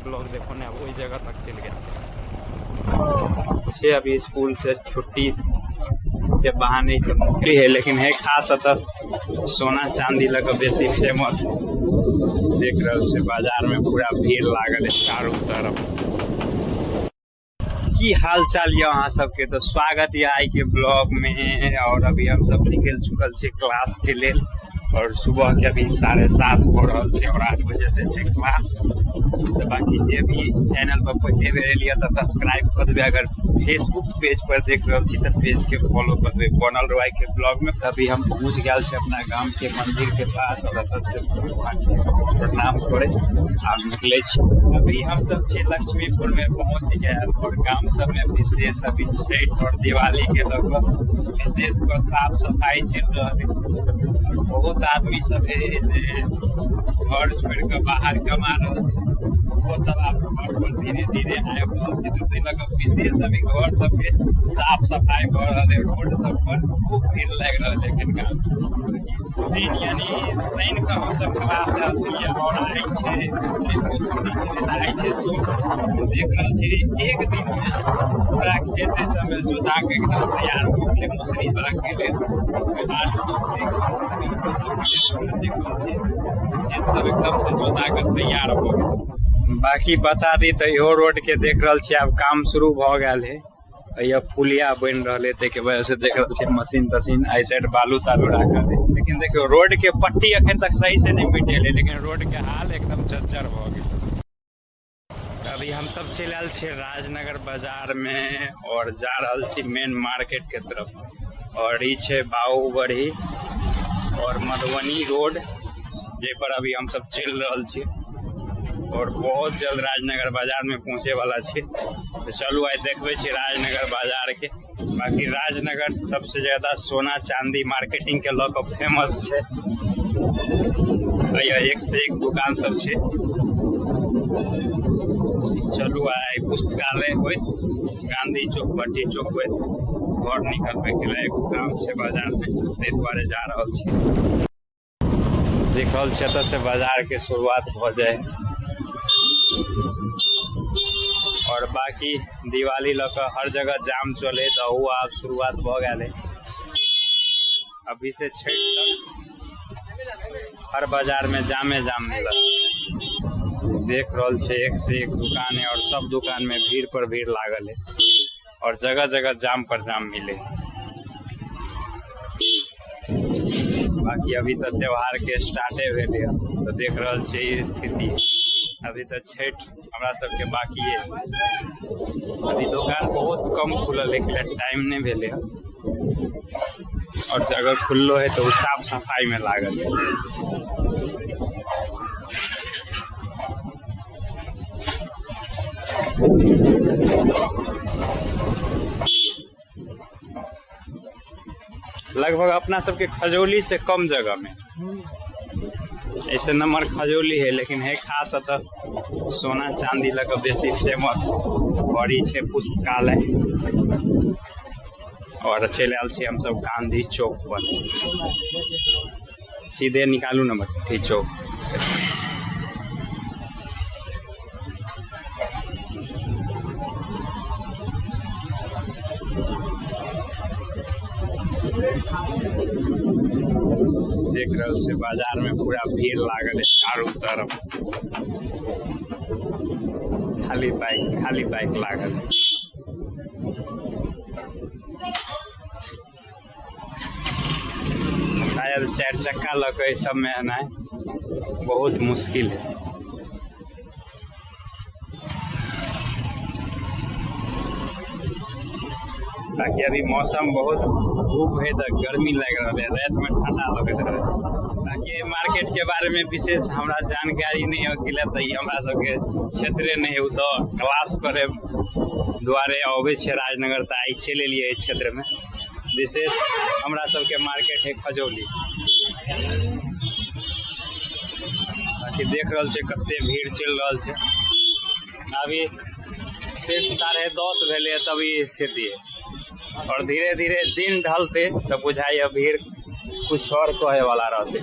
Blog देखो ने ओहि जगह तक चलि गेल छै। अभी स्कूल से छुट्टी के बहाने सब नौकरी है, लेकिन है खास एतऽ सोना चांदी लऽ कऽ बेसी फेमस है। देख रहल छै बाजार में पूरा भीड़ लागल है चारू तरफ। की हाल चाल यऽ अहाँ सबके, तो स्वागत यऽ आइ के ब्लॉग में। और अभी हम सब निकल चुकल छी क्लास के लेल और सुबह के अभी 7:30 हो रहल छै और 8 बजे से छै क्लास। तो बाकी जे भी चैनल पर पहिले बेर एलियै तऽ सब्सक्राइब कऽ देबै, अगर फेसबुक पेज पर देख रहल छी तऽ पेज के फॉलो कऽ देबै। बनल रहू आइ के ब्लॉग में। तऽ अभी हम पहुँच गेल छी अपना गाम के मंदिर के पास और एतऽ से भगवान के प्रणाम करे आब निकले छी। अभी हम सब छी लक्ष्मीपुर में पहुँच गेल और गाम सब में विशेष अभी छठ और दिवाली के लऽ कऽ विशेष कऽ साफ सफाई चलि रहल है। और बहुत आदमी सब है जे घर छोड़ि कऽ बाहर कमा रहल छै, ओ सब आब घर पर धीरे धीरे आबि रहल छै। तऽ ताहि लऽ कऽ विशेष अभी घर सबके साफ सफाई भऽ रहल है। रोड सब पर खूब भीड़ लागि रहल है एखन गाम दिन, यानी शनि कऽ हमसब क्लास आयल छलियै और आइ छै छुट्टी छलै तऽ आइ छै सोम। देख रहल छी एक दिन में पूरा खेत सब में जोता के एकदम तैयार भऽ गेलै मौसरी बाग के लेल, आलू फसल देख रहल छी खेत सब एकदम से जोता के तैयार भऽ गेल। बाकी बता दी तऽ इहो रोड के देख रहल छी आब काम शुरू भऽ गेल है। यह पुलिया बनि रहल है, ताहिके वजह से देख रहल छी मशीन तशीन एहि साइड बालू तालू राखल है। लेकिन देखियौ रोड के पट्टी अखन तक सही से नहीं मिटेल है, लेकिन रोड के हाल एकदम जर्जर भऽ गेल। अभी हम सब चलि आयल छी राजनगर बाजार में और जा रहल छी मेन मार्केट के तरफ। और ई छै बाबूबरही और मधुबनी रोड, जे पर अभी हम सब चलि रहल छी और बहुत जल्द राजनगर बाजार में पहुँचे वाला छी। तो चलू आइ देखबै छी राजनगर बाजार के। बाकी राजनगर सबसे ज्यादा सोना चांदी मार्केटिंग के लऽ कऽ फेमस छै। एक से एक दुकान सब छै। चलू आइ पुस्तकालय होइत गांधी चौक भट्टी चौक होइत घर निकलबै के लेल एगो काम छै बाजार में, ताहि दुआरे जा रहल छी। देख रहल छी एतऽ से बाजार के शुरुआत भऽ जाय। और बाकी दिवाली लऽ कऽ हर जगह जाम चले तऽ ओ आब शुरुआत भऽ गेल है। अभी से छठि तक हर बाजार में जामे जाम मिलत। देख रहल छै एक से एक दुकान है और सब दुकान में भीड़ पर भीड़ लागल है और जगह जगह जाम पर जाम मिले। बाकी अभी तऽ त्योहार के स्टार्टे भेलै हँ, तऽ देख रहल छियै ई स्थिति। अभी तऽ छठि हमरा सबके बाकी है, अभी दोकान बहुत कम खुलल है, टाइम नहि भेलै हँ। और अगर खुललो है तऽ ओ साफ सफाई में लागल है। लगभग अपना सबके खजौली से कम जगह में ऐसे नंबर खजौली है, लेकिन है खास एतऽ सोना चांदी लऽ कऽ बेसी फेमस। और ई छै पुस्तकालय और चलि आयल छी हमसब गांधी चौक पर। सीधे निकालू ने भट्टी चौक। देख रहल छै बाजार में पूरा भीड़ लागल है चारू तरफ, खाली बाइक लागल है। शायद चारि चक्का लऽ कऽ एहि सबमे एनाइ बहुत मुश्किल है। ताकि अभी मौसम बहुत धूप है तऽ गर्मी लागि रहल है, राति में ठंडा लगैत रहे। ताकि मार्केट के बारे में विशेष हमरा जानकारी नहीं हो कि तऽ ई हमरा सबके क्षेत्रे नहीं है, ओ तऽ क्लास करे दुआरे अबै छै राजनगर, तऽ आइ चलि एलियै एहि क्षेत्र में। विशेष हमरा सबके मार्केट है खजौली। बाकी देख रहल छै कते भीड़ चलि रहल छै। अभी सिर्फ 10:30 भेलै तब ई स्थिति है और धीरे धीरे दिन ढलते तऽ बुझाइए भीड़ कुछ और कहे वाला रहते।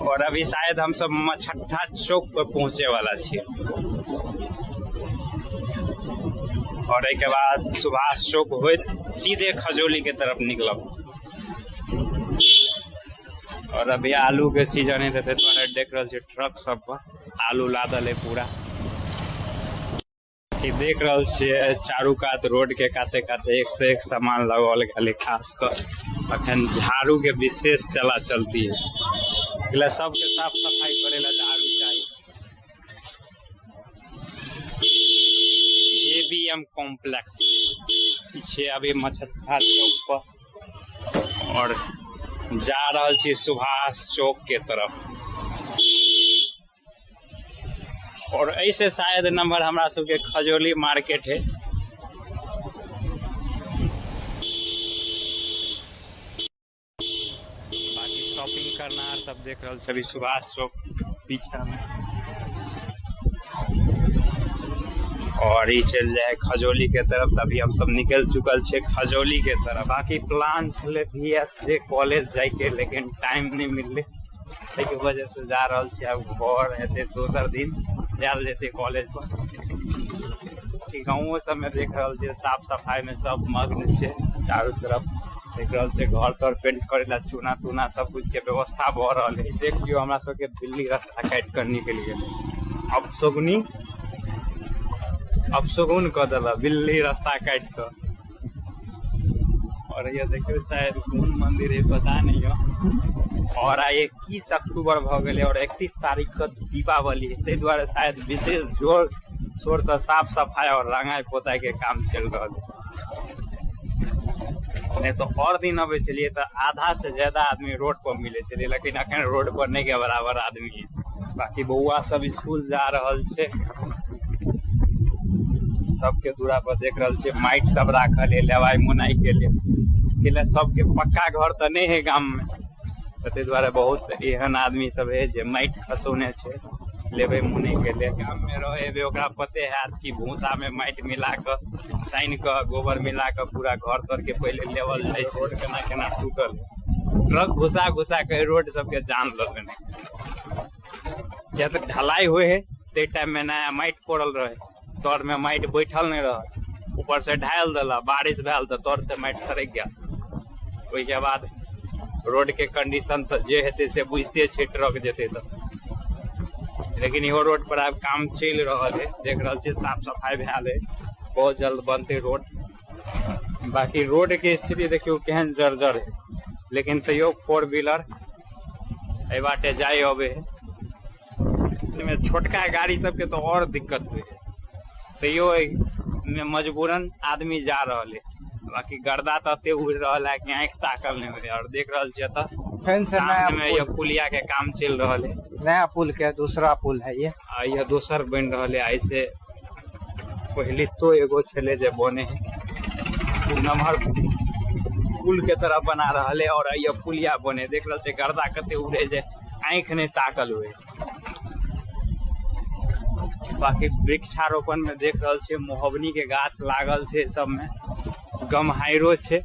और अभी शायद हम सब मछट्ठा चौक पर पहुंचे वाला छियै। और एहिके बाद सुभाष चौक होइत सीधे खजौली के तरफ निकलब। और अभी आलू के सीजन है, ताहि दुआरे देख रहल छियै ट्रक सब पर आलू लादल है पूरा। कि देख रहल छियै चारू कात रोड के काते काते एक से एक सामान लगाओल गेल है। खास कऽ अखन झाड़ू के विशेष चला चलती है, एकरा सबके साफ सफाई करे ला झाड़ू चाही। जेबीएम कॉम्प्लेक्स पीछे अभी मछट्ठा चौक पर और जा रहल छी सुभाष चौक के तरफ। और ऐसे शायद नंबर हमरा सबके खजौली मार्केट है। बाकी शॉपिंग करना सब देख रहल छै अभी सुभाष चौक पीछा में। और ई चल जाए खजौली के तरफ। अभी हम सब निकल चुकल छे खजौली के तरफ। बाकी प्लान छले वी एस जे कॉलेज जाय के, लेकिन टाइम नहीं मिलले, ताहि के वजह से जा रहल छी अब घर। हेतै दोसर दिन जायल जेतै कॉलेज पर। गाँवो सब में देख रहल छियै साफ सफाई में सब मग्न छै। चारू तरफ देख रहल छै घर तर पेंट करे ला चूना तूना सब कुछ के व्यवस्था भ रहल है। देख लियो हमरा सबके बिल्ली रास्ता काटि कर निकलि गेलै। अपशगुनी अपशगुन कऽ देलक बिल्ली रास्ता काटि कऽ। और ये देखियो शायद कोन मंदिर है पता नहीं है। और आइ 21 अक्टूबर भ गेलै और 31 तारीख के दीपावली है, ताहि दुआरे शायद विशेष जोर शोर से साफ सफाई और रंगाई पोताई के काम चलि रहल है। नहीं तो और दिन अबै छलियै तऽ आधा से ज्यादा आदमी रोड पर मिलै छलै, लेकिन अखन रोड पर नहीं के बराबर आदमी है। बाकी बौआ सब स्कूल जा रहल छै, सबके दूरा पर देख रहल छै माइट सब राखल है लेवाई मुनाई के लिए। सबके पक्का घर तऽ नहीं है गाम में, ताहि दुआरे बहुत एहन आदमी सब है जे माटि खसौने छै लेबै मुनै के लिए। गाम में रहे हेबै ओकरा पते हैत कि भूसा में माटि मिला कऽ सानि कऽ गोबर मिला कऽ पूरा घर तर के पहिले लेवल जाइ छै। रोड केना केना टूटल, ट्रक घुसा घुसा के रोड सबके जान लऽ लेने। किया तऽ ढलाई होइ है ताहि टाइम में नया माटि पड़ल रहे, तर में माटि बैठल नहीं रहल, ऊपर से ढालि देलक, बारिश भेल तऽ तर से माटि सरकि गेल। ओहिके बाद रोड के कंडीशन तऽ जे हेतै से बुझिते छै ट्रक जेतै तऽ। लेकिन इहो रोड पर आब काम चलि रहल है, देख रहल छियै साफ सफाई भेल है, बहुत जल्द बनतै रोड। बाकी रोड के स्थिति देखियौ केहन जर्जर है, लेकिन तैयो फोर व्हीलर एहि बाटे जाय अबै है। एहिमे छोटका गाड़ी सबके तऽ और दिक्कत होइ है, तैयो एहिमे मजबूरन आदमी जा रहल है। बाकी गर्दा तऽ एते उड़ि रहल है कि आँखि ताकल नहि होइ। और देख रहल छियै एतऽ फेन से नया सामने में पुल। यह पुलिया के काम चलि रहल है, नया पुल के दूसरा पुल है ये। आ यह दोसर बनि रहल है। ऐसे पहले तो एगो छले जे बने है, उ नमहर पुल के तरह बना रहल है। और यह पुलिया बने, देख रहल छियै गर्दा कते उड़े जे आँखि नहि ताकल हुए। बाकी वृक्षारोपण में देख रहल छियै महोगनी के गाछ लागल छै, सब में गमहाइरो छै।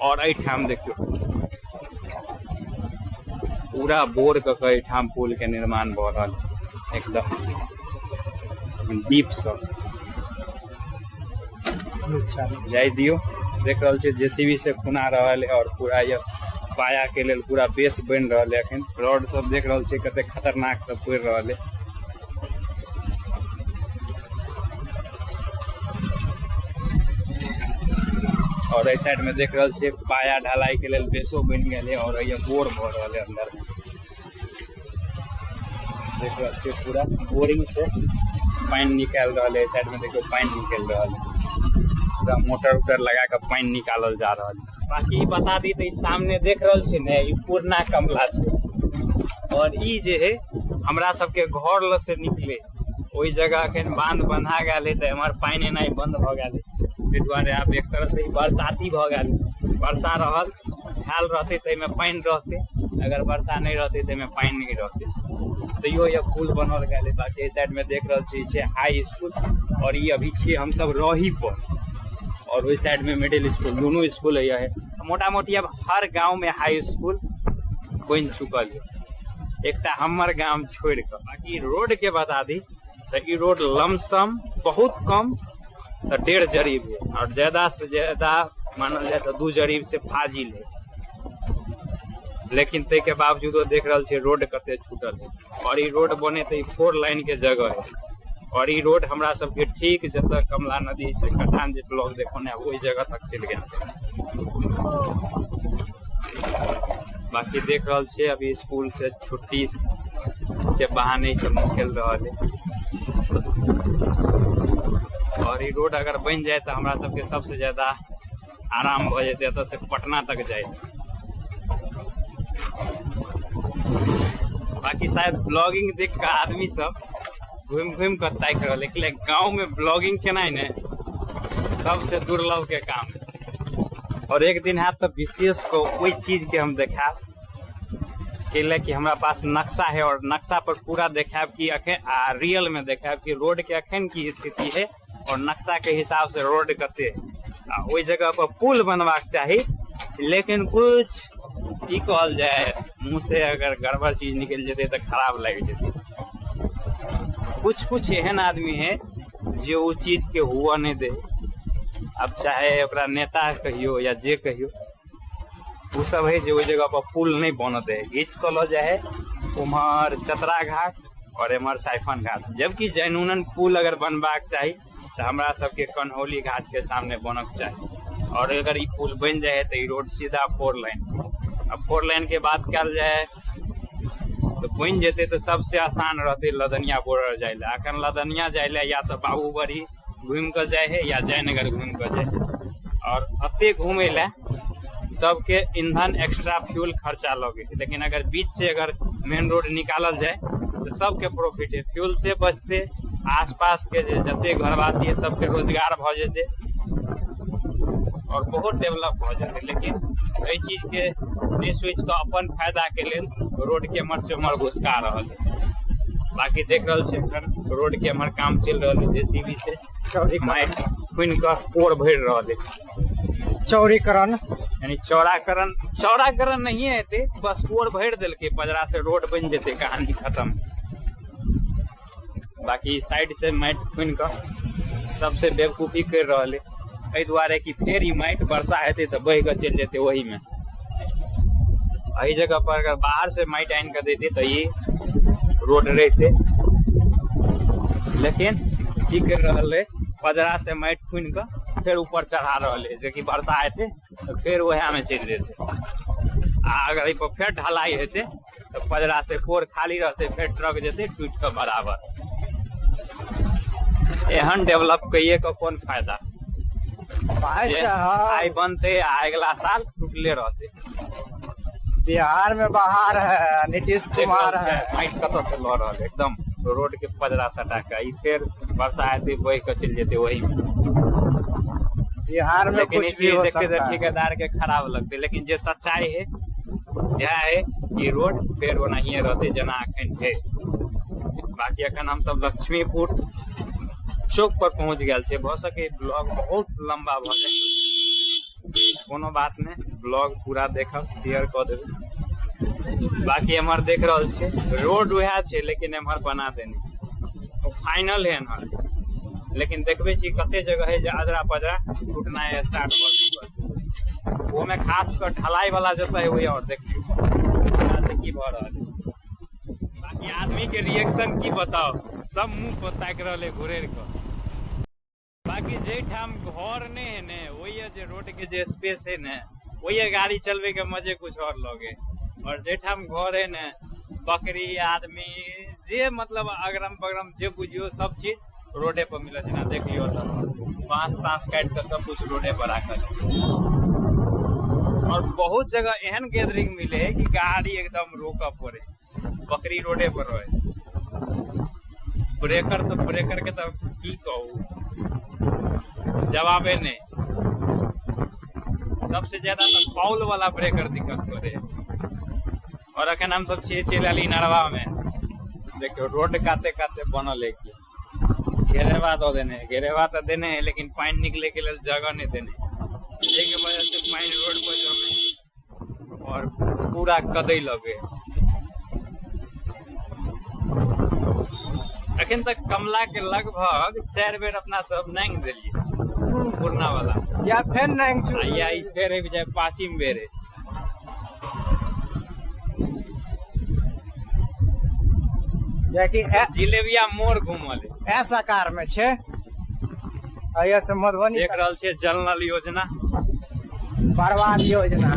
और एहिठाम देखियौ पूरा बोर कऽ के एहिठाम पुल के निर्माण भऽ रहल है, एकदम दीप सब जाय दियौ। देख रहल छियै जेसीबी से खुना रहल है और पूरा यह पाया के लेल पूरा बेस बनि रहल है। अखन रोड सब देख रहल छियै कते खतरनाक सब पड़ि रहल है। और एहि साइड में देख रहल छियै पाया ढलाई के लेल बेसो बनि गेल है और यह बोर भऽ रहल है अंदर में। देख रहल छियै पूरा बोरिंग से पानि निकालि रहल है। एहि साइड में देखियौ पानि निकलि रहल है, पूरा मोटर उटर लगा के पानि निकालल जा रहल है। बाकी बता दी तऽ ई सामने देख रहल छियै ने, ई पुरना कमला छै और ई जे है हमरा सबके घर लग से निकले ओहि जगह अखन बांध बन्हा गेल है, तऽ एम्हर पानि एनाइ बंद भऽ गेल है। ताहि दुआरे आब एक तरह से ई बरसाती भऽ गेल है। वर्षा रहल भेल रहतै तऽ एहिमे पानि रहतै, अगर वर्षा नहि रहतै तऽ एहिमे पानि नहि रहतै। तैयो यह पुल बनल गेल है। बाकी एहि साइड में देख रहल छी छै हाई स्कूल और ई अभी छियै हमसब रही पर और ओहि साइड में मिडिल स्कूल, दोनों स्कूल है। मोटा मोटी अब हर गांव में हाई स्कूल बनि चुकल है। एकटा हमर गाम छोड़ि कऽ। बाकी रोड के बता दी तऽ ई रोड लमसम बहुत कम तऽ 1.5 जरीब है और ज्यादा से ज्यादा मानल जाए तऽ 2 जरीब से फाजिल है। लेकिन ताहि के बावजूदो देख रहल छियै रोड कते छूटल है। और ई रोड बने तऽ ई 4 लाइन के जगह है। और ई रोड हमरा सबके ठीक जतऽ कमला नदी से कटान जे ब्लॉक देखौने ओहि जगह तक चलि गेल। बाकी देख रहल छियै अभी स्कूल से छुट्टी के बहाने सब निकल रहल है। और ई रोड अगर बनि जाए तऽ हमरा सबके सबसे ज्यादा आराम भऽ जेतै एतऽ से पटना तक जाए। बाकी शायद ब्लॉगिंग देख कऽ आदमी सब घुमि घुमि कऽ ताकि रहल है, लेकिन गाँव में ब्लॉगिंग केनाइ ने सबसे दुर्लभ के काम। और एक दिन हैत तऽ विशेष कऽ ओहि चीज के हम देखायब, कैले कि हमरा पास नक्शा है और नक्शा पर पूरा देखायब कि अखन आ रियल में देखायब कि रोड के अखन की स्थिति है और नक्शा के हिसाब से रोड कते है। आ ओहि जगह पर पुल बनबाक चाही, लेकिन कुछ की कहल जाए, मुँह से अगर गड़बड़ चीज निकलि जेतै तऽ खराब लागि जेतै। कुछ कुछ एहन आदमी है जे ओ चीज के हुआ नहीं दे, अब चाहे ओकरा नेता कहियो या जे कहियो, ओ सब है जे ओहि जगह पर पुल नहीं बनऽ दे, घींच कऽ लऽ जाइ है उम्हर चतरा घाट और एम्हर साइफन घाट। जबकि जैनूनन पुल अगर बनबाक चाही तऽ हमरा सबके कन्हौली घाट के सामने बनक चाही। और अगर ई पुल बनि जाए तऽ ई रोड सीधा 4 लाइन। अब 4 लाइन के बात कयल जाए तऽ बनि जेतै तऽ सबसे आसान रहतै लदनिया बॉर्डर जाय लए। अखन लदनिया जाय लए या तऽ बाबूबड़ी घुमि कऽ जाइ है या जयनगर घुमि कऽ जाइ है। और एते घुमै लए सबके ईंधन एक्स्ट्रा फ्यूल खर्चा लगै छै, लेकिन अगर बीच से अगर मेन रोड निकालल जाए तऽ सबके प्रॉफिट है, फ्यूल से बचते, आसपास के जे जते घरवासी है सबके रोजगार भऽ जेतै और बहुत डेवलप भऽ जेतै। लेकिन एहि चीज के नहि सोचि कऽ अपन फायदा के लेल रोड के एम्हर से ओम्हर घुसका रहल है। बाकी देख रहल छियै एखन रोड के एम्हर काम चलि रहल है, जेसीबी से माटि खुनि कऽ कोर भरि रहल है। चौड़ीकरण यानी चौड़ाकरण, चौड़ाकरण नहीं हेतै, बस कोर भरि देलकै, पजरा से रोड बनि जेतै, कहानी खत्म। बाकी साइड से माटि खुनि कऽ सबसे बेवकूफी करि रहल है, एहि दुआरे कि फेर ई माटि वर्षा हेतै तऽ बहि कऽ चलि जेतै ओहीमे। एहि जगह पर अगर बाहर से माटि आनि कऽ देतै तऽ ई रोड रहितै, लेकिन की करि रहल है, पजरा से माटि खुनि कऽ फेर ऊपर चढ़ा रहल है, जेकि वर्षा हेतै तऽ फेर वएहमे चलि जेतै। आ अगर एहि पर फेर ढलाई हेतै तऽ पजरा से कोर खाली रहतै, फेर ट्रक जेतै टूटि कऽ बराबर। एहन डेवलप कइए कऽ कोन फायदा? भाई साहब, आइ बनतै आ अगिला साल टूटले रहतै। बिहार में बाहर है नीतीश कुमार है। माटि कतऽ से लऽ रहल है, एकदम रोड के पजरा सटा कऽ। ई फेर वर्षा हेतै बहि कऽ चलि जेतै ओहीमे। बिहार में लेकिन कुछ ई भी चीज हो देखते तऽ सकता है। ठेकेदार के खराब लगतै, लेकिन जे सच्चाई है इएह है कि रोड फेर ओनाहिए रहतै जेना अखन है। बाकी अखन हमसब लक्ष्मीपुर चौक पर पहुंच गेल छियै। भऽ सकै ब्लॉग बहुत लंबा भऽ जाय, कोनो बात नहि, ब्लॉग पूरा देखब, शेयर कऽ देबै। बाकी एम्हर देख रहल छियै रोड वएह छै, लेकिन एम्हर बना देने छै, फाइनल है एम्हर। लेकिन देखबै छी कते जगह है जे अजरा पजरा टूटनाइ स्टार्ट भऽ चुकल छै। ओहिमे खास कऽ ढलाई वाला जतऽ है ओहि और देखियौ से की भऽ रहल है। बाकी आदमी के रिएक्शन की बताओ, सब मुँह पर ताकि रहल है घुरेर कऽ। बाकी जाहिठाम घर नहि है ने, ओहि जे रोड के जे स्पेस है ने, ओहि गाड़ी चलबे के मजे कुछ और लगे। और जाहिठाम घर है ने, बकरी आदमी जे मतलब अगरम बगरम जे बुझियो सब चीज रोडे पर मिलत। जेना देख लियौ तऽ बाँस ताँस काटि कऽ सब कुछ रोडे पर राखल है। और बहुत जगह एहन गैदरिंग मिले है कि गाड़ी एकदम रोकऽ पड़े, बकरी रोडे पर रहे। ब्रेकर तऽ ब्रेकर के तऽ की कहू, जवाबे नहि। सबसे ज्यादा तऽ पाउल वाला ब्रेकर दिक्कत करे। और अखन हम सब छियै चलि आयल इनारवा में। देखियौ रोड काते काते बनल है, की घेरेवा दऽ देने है, घेरेवा तऽ देने है लेकिन पानि निकले के लेल जगह नहि देने, जाहिके वजह से पानि रोड पर जमे और पूरा कदै लगे। अखन तक कमला के लगभग 4 बेर अपना सब नांग देलिए पुरना वाला। या फेर नांग आ या ई फेर आबि जाय 5वीं बेर है। जेकि जिलेबिया मोड़ घूमल है। ऐसा कार में छे। अइया से मधुबनी देख रहल छे जल नल योजना, बर्बाद योजना।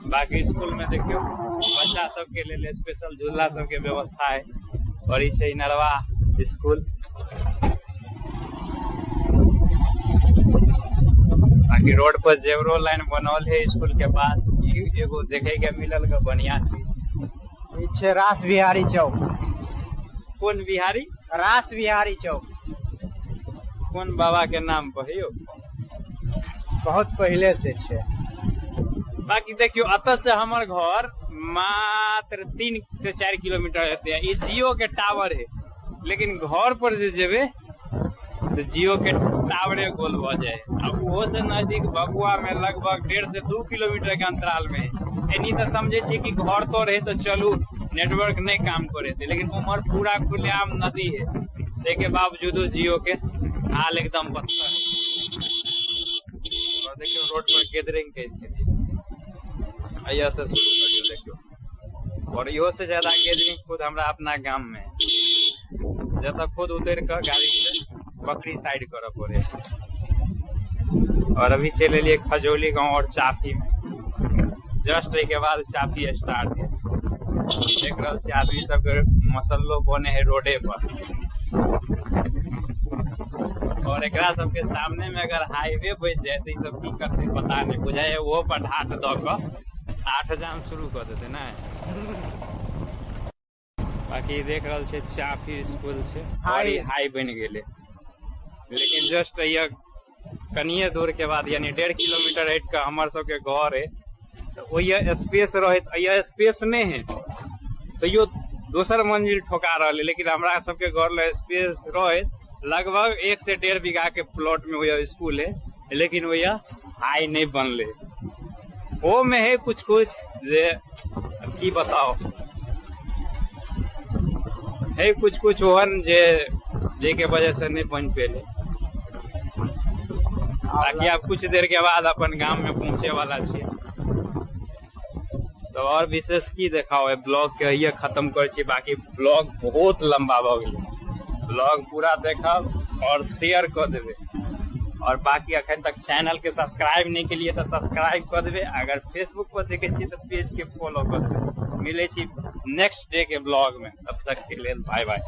बाकी स्कूल में देखियो बच्चा सबके लेल स्पेशल झूला सबके व्यवस्था है। और ई छै नरवा स्कूल। बाकी रोड पर जेवरो लाइन बनल है स्कूल के पास। ई एगो देखे के मिलल के बढ़िया चीज। ई छै रास बिहारी चौक। कोन बिहारी? रास बिहारी चौक। कोन बाबा के नाम पर है यो? बहुत पहले से छे। बाकी देखियो अतः से हमर घर मात्र 3 से 4 किलोमीटर हेतै। ई जियो के टावर है, लेकिन घर पर जे जेबे तो जियो के टावरे गोल भ जाए। आ ओहो से नजदीक भगुआ में लगभग 1.5 से 2 किलोमीटर के अंतराल में है। एनी तो समझे छी कि घर तो रहे तो चलू नेटवर्क नहीं काम करे थे, लेकिन उम्हर पूरा खुलेआम नदी है, ताहि बावजूदो जियो के हाल एकदम बदतर है। और देखियो रोड पर गैदरिंग के स्थिति अइया से शुरू करियो देखियो। और इहो से ज्यादा गैदरिंग खुद हमरा अपना गाम में है, जतऽ खुद उतर के गाड़ी से बकरी साइड करऽ पड़े। और अभी चलि एलियै खजौली गांव और चाफी में, जस्ट एहि के बाद चाफी स्टार्ट है। देख रहल छी आदमी सबके मसल्लो बने है रोडे पर। और एकरा सबके सामने में अगर हाईवे बच जाए तो ई सब की करते पता नहीं, बुझाए ओहो पर ढाठ दऽ कऽ 8 जाम शुरू कऽ देते ने। बाकी देख रहल छै चाफी स्कूल छै और ई हाई बनि गेलै, लेकिन जस्ट यह कनिये दूर के बाद यानी 1.5 किलोमीटर हटि कऽ हमर सबके घर है, तऽ ओहिया स्पेस रहैत, अइया स्पेस नहीं है तैयो दोसर मंजिल ठोका रहल है, लेकिन हमरा सबके घर ले स्पेस रहैत लगभग 1 से 1.5 बीघा के प्लॉट में वह स्कूल है, लेकिन वह हाई नहीं बनले। ओ में है कुछ कुछ जे की बताओ है कुछ कुछ ओहन जे जे के वजह से नहीं बन पेले। बाकी आप कुछ देर के बाद अपन गांव में पहुंचे वाला छियै। तो और विशेष की देखाओ है ब्लॉग के ये खत्म कर छी। बाकी ब्लॉग बहुत लंबा भ गेलै, ब्लॉग पूरा देखब और शेयर कर देबे। और बाकी अखन तक चैनल के सब्सक्राइब नहीं के लिए तो सब्सक्राइब कर देबे। अगर फेसबुक पर देखे छी तो पेज के फॉलो कर देबे। मिले छी नेक्स्ट डे के ब्लॉग में, तब तक के लिए बाय बाय।